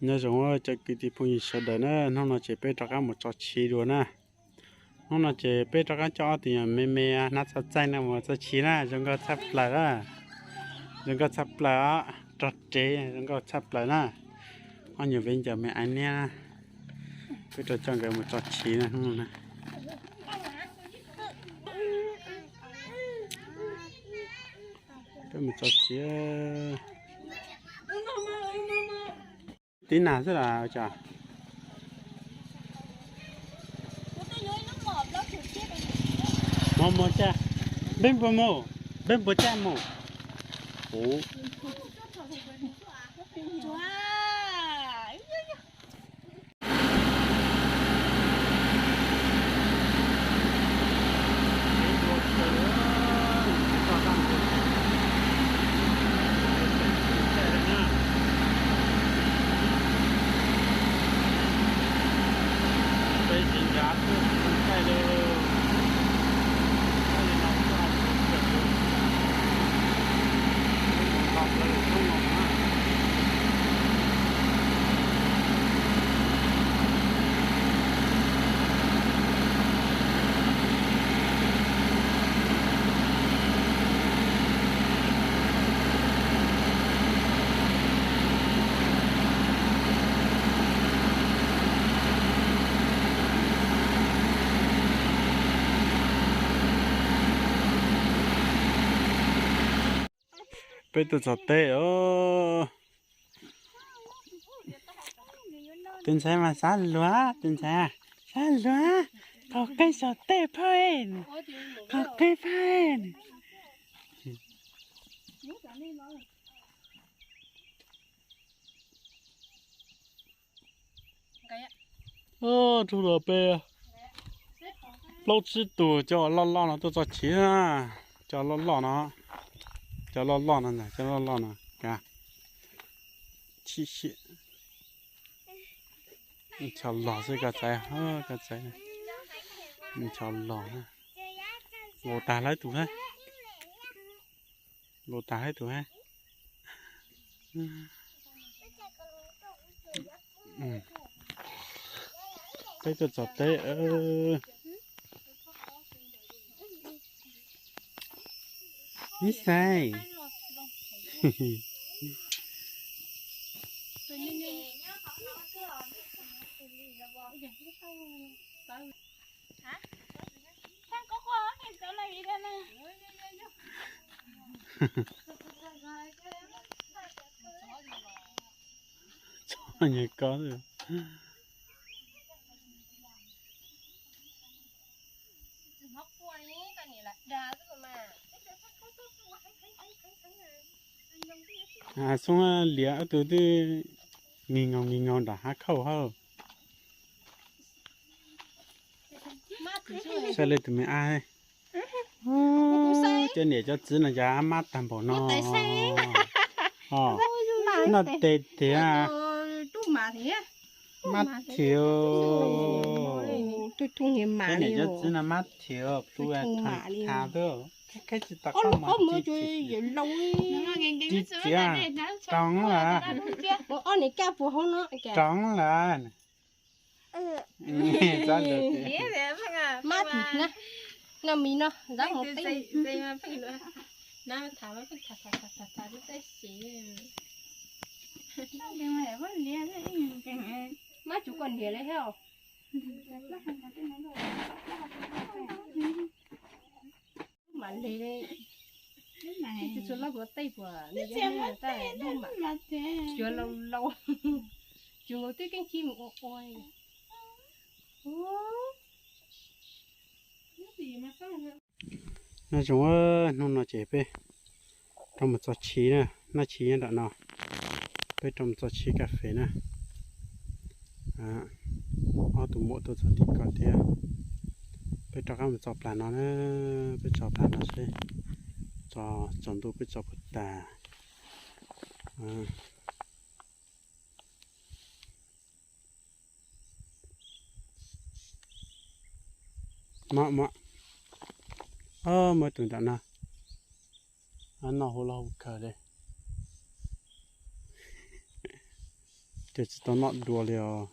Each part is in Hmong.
Nyob zoo cov kwv tij phooj ywg sawv daws na, hnub no ces peb rov qab mus tso chiv dua na. Hnub no ces peb rov qab coj ob tug me me hnab txaij txaij no mus tso chiv na, zoo nkauj tshaj plaws na. Zoo nkauj tshaj plaws os, rog rev zoo nkauj tshaj plaws na. Ob nyuag viv ncaus me aiv niab na, peb rov coj nkawd mus tso chiv na hnub no na. Peb mus tso chiv. Tib nag xwb las cas. Mus mus cas, peb puas mus, peb puas cas mus. Kuv Peb tsis nrad tuaj tsis zoo caij li. Caij li no kuj ho tsis zoo caij li. Peb mus nto plaws lub xyoob no na. Peb tuaj txog teb os. Tus ntxhais mas xav luag, tus ntxhais xav luag, qaug qej saum tej phauj, qaug qej phauj. Rub los peb plaub tsib tus cov loj loj no tuaj txog chiv na. Cov loj loj no, cov loj loj no ntag, cov loj loj no. Chim siab. Nchos los xwb koj txaiv, koj txaiv. Nchos los na. Nkaus tag lawm tus thiab. Nkaus tag lawm tus thiab. Peb tuaj txog teb. Ib xaim. Txhob nyuag koj. Xoob liav ob tug twb ngis ngaus ngis ngaus nram hav khauj hab. Saib li tus me ab, cov niam cov txiv no cas mab tag npaum no. Noj tes tiag. Mab thiab. Cov niam cov txiv no mab thiab, plhu tha tha xwb. Khaib tsis tau qab mos. Tsis txiav, roos lawm. Roos lawm. Mab thiab na. Noj mis no, ntab mus peb. Mab tsuv koj ntiag li thiab. Lub mam li, tsis tshua loj kuv tej puas, lub mam, tsuav laus laus, tsuav nkaus twb keeb cib mus ua ua. Nyob zoo, hnub no ces peb rov mus txo chiv na, noj chiv nyob nram no, peb rov mus txo chiv kas fes na. Ob tug muam tuaj txog tim ko thiab. Peb rov qab mus txo plas no na, peb txo plas no seb, txo tsaus ntuj peb txo puas tas. Muaj, muaj, muaj tus nram no, noj huv loj huv kawg li. Ces tsis tau noj dua li os.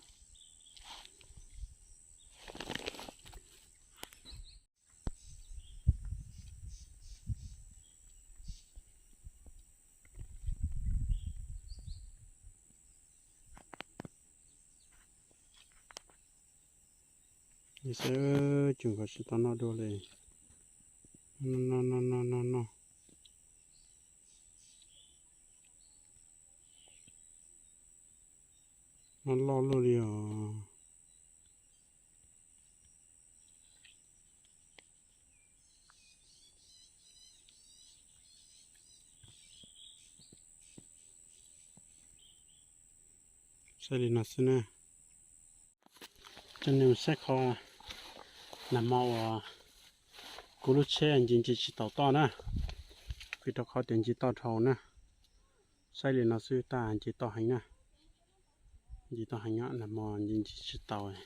Saib, tseem kom tsis tau noj dua li. No no no no no no. Noj loj luaj li os. Saib li no xwb na. Coj nej mus saib qhov nag hmo uas kuv lub tsheb ncig ncig tsis taus toj na, vim rau qhov tias ncig toj dhau na. Saib li no xwb tab ncig toj heev na. Ncig toj heev, nag hmo ncig ncig tsis taus.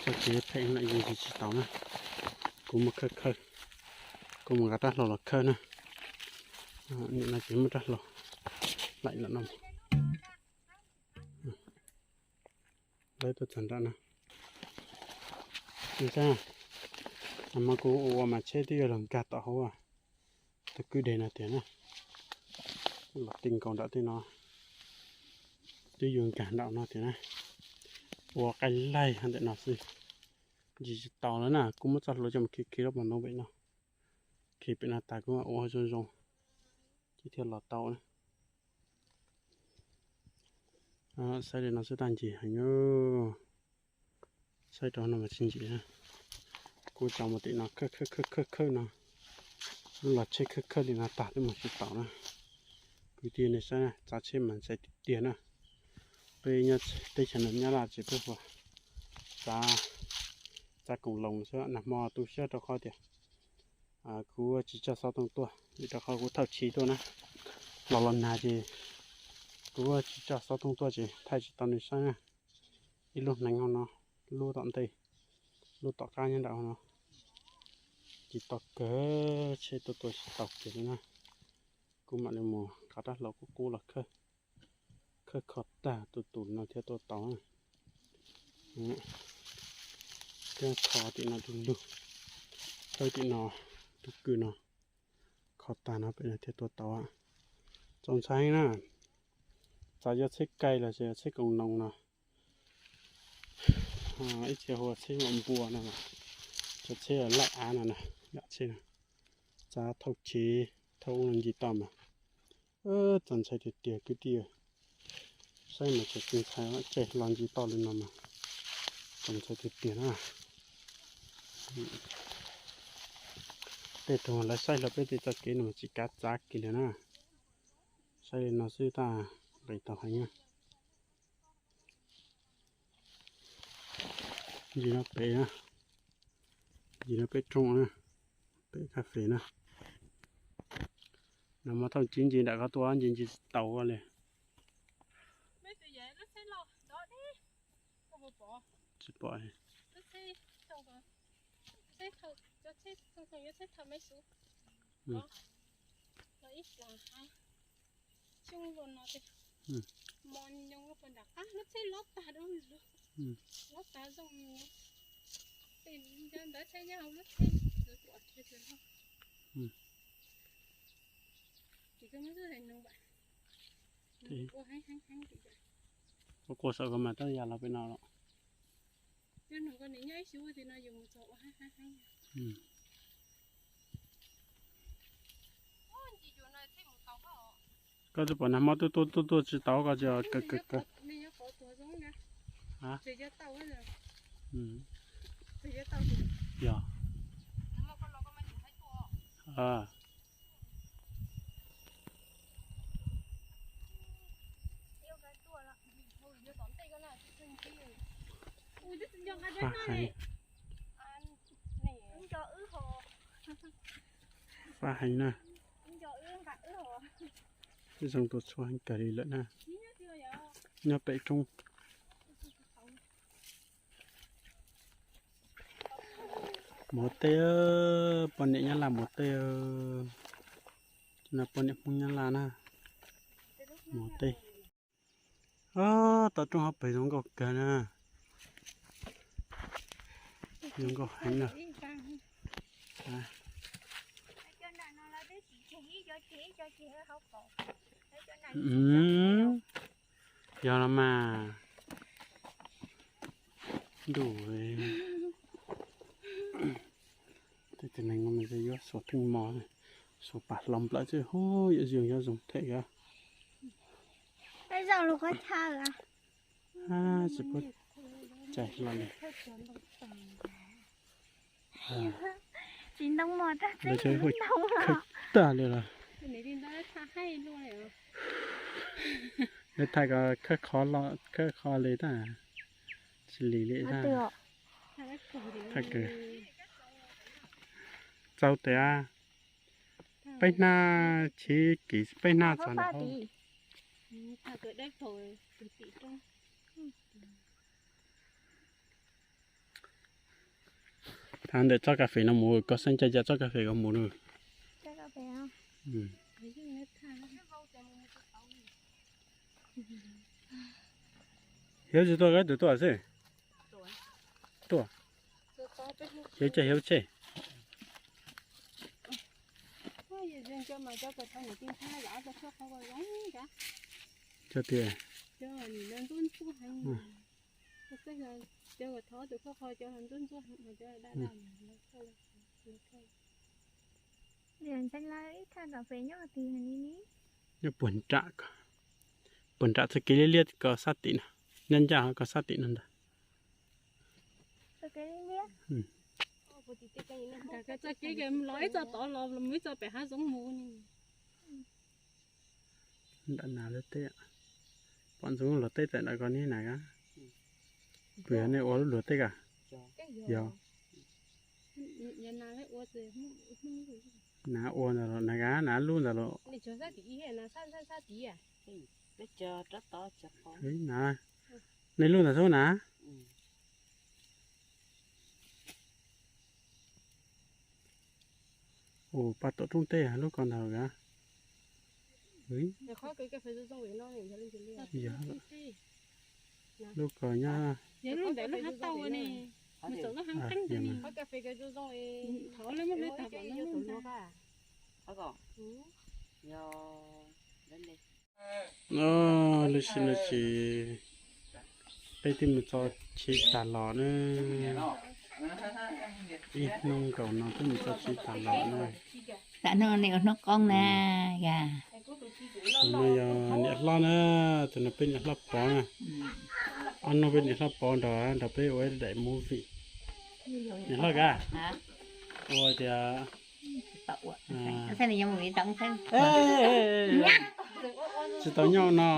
Txoj kev phem lawm, ncig ncig tsis taus na. Kuv mus khawb khawb, kuv mus nqa rab hlau los khawb na. Nim no ces muaj rab hlau laim lawm no. Lawv tuaj txog nram no. Nag hmo kuv ua mas tsheb twb yuav los nkag tom hauv tus kwj deg no tiag na. Los ti nkaus nram tej no, twb yuav nkag nram no tiag na. Ua qaij laij ntawm no xwb, ncig tsis taus lawm na. Kuv muab txoj hlua coj mus khi khi lub pas ntoo pem no. Khi pem no tas kuv ua zoo zoo ces thiaj los tau na. Saib li no xwb tab ncig heev. Saib rau no mas tsis ncig na. Kuv tso mus tim no khawb khawb khawb khawb no, lub los tsheb khawb khawb li no tag twb mus tsis taus na. Kwv tij nej saib, txav tsheb mas ntxhais tiag tiag na. Peb nyob teb chaws no Nyab Laj ces peb hu ua txav koom loos xwb. Nag hmo tu siab rau qhov tias kuv tsis coj xov tooj tuaj, vim rau qhov kuv thauj chiv tuaj na. Los los nag ces kuv tsis coj xov tooj tuaj ces thaij tsis tau nej saib na. Ib lub hneev hauv no, lub tom ntej, lub tom qab nyob nram hauv no. Ncig toj kawg, tsheb tuaj tuaj tsis tau kiag li na. Kuv mam li mus nqa rab hlau qub qub los khawb, khawb kho tag tus tus no thiaj tuaj tau na. Thiab kho tim no tus lug, khawb tim no tus kwj no, kho tag no pem no thiaj tuaj tau. Txaus ntshai na, txawm yog tsheb kai los sis yog tsheb koom noos no, ib txhia hu ua tsheb npua no, cov tsheb laij av no na, yam tsheb no, txav thauj chiv thauj ub no ncig toj mas txaus ntshai tiag tiag kwv tij. Saib mas txaus ntshai, tseg los ncig toj li no mas txaus ntshai tiag tiag na. Tej tug lawv saib hlo peb tej txoj kev no mas tsis kav txav kiag li na. Saib li no xwb tab nqis tau heev na. Ncig no pem na, ncig no pem roob na, pem kas fes na. Nag hmo thauj chiv ncig nram ko tuaj ncig ncig tsis taus li. Tsis pom. Kuv quas saum ko mas tab yam los pem no los. Koj twb pom nag hmo tuaj tuaj tuaj tuaj tsis tau koj tsis kawg kawg kawg. Yog. Fab heev. Fab heev na. Zoo tua txhua heev kawg li lawm na. Nyob pem roob. Mov teb, poj niam Nyab Laj mov teb. No poj niam Hmoob Nyab Laj na, mov teb. Tau rooj hauv pes zoo nkauj kawg na. Zoo nkauj heev na. Yog los mas. Ntuj, tej neeg no yuav xuas pheej mos, xuas pam hlo nplawm xwb, yuav zoo nyob zoo them os. Tsis paub cais hlo li. Tsis ntoo mos rau txeb, hu khawb tag li los. Lawv thaij ko khawb qhov li tag, tsis lim li tag. Txaus tias peb hnab chiv kiv peb hnab txog ntawm hauv. Thav ntawm tsob kas fes no mus, koj xeeb ca ca tsob kas fes ko mus na. Hiab tsis tuaj, tus tuaj xwb. Tuaj. Hiab caj hiab tseg. Cog tias. Nyob puag nram, puag nram txoj kev liab liab ko sab tim no, nyob ncaj ko sab tim no ntag. Txoj kev los ib txoj tod los mus ib txoj pem hav zoov mus. Nram nas luag teb, pom ntxoov luag teb tam ntawd ko niag nas ka. Puas yog nej ua lub luag teb ka? Yog. Nas ua ntawd los nas ka, nas lub ntawd los. Nas, nej lub ntawd xwb na. Ua paj tom rooj teb lub ko ntag ka. Yog, lub ko nyob. Lub sij no ces peb twb mus txog tsev tag los na. Ib hnub nkaus no twb mus txog tsev tag los na. Tam hnub no nej ua hnub qoob na, yog. Tus no yog niam hlob na, tus no peb niam hlob Pov na. Ob hnub peb niam hlob Pov nrog, nrog peb ua ib daim movie. Niam hlob ka, ua tias tsis tau nyob no,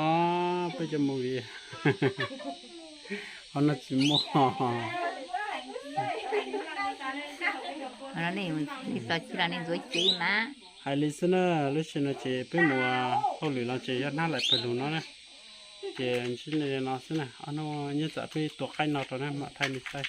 peb cov movie. Qhov no tsis muaj. Hais li xwb na, lub sij no ces peb mus hauj lwm los ces yuav hnab laim pawg lug no na. Ces ntsib nej no xwb na, ob hnub nyob tsam peb tua qaib no rau na mam thaij nej saib.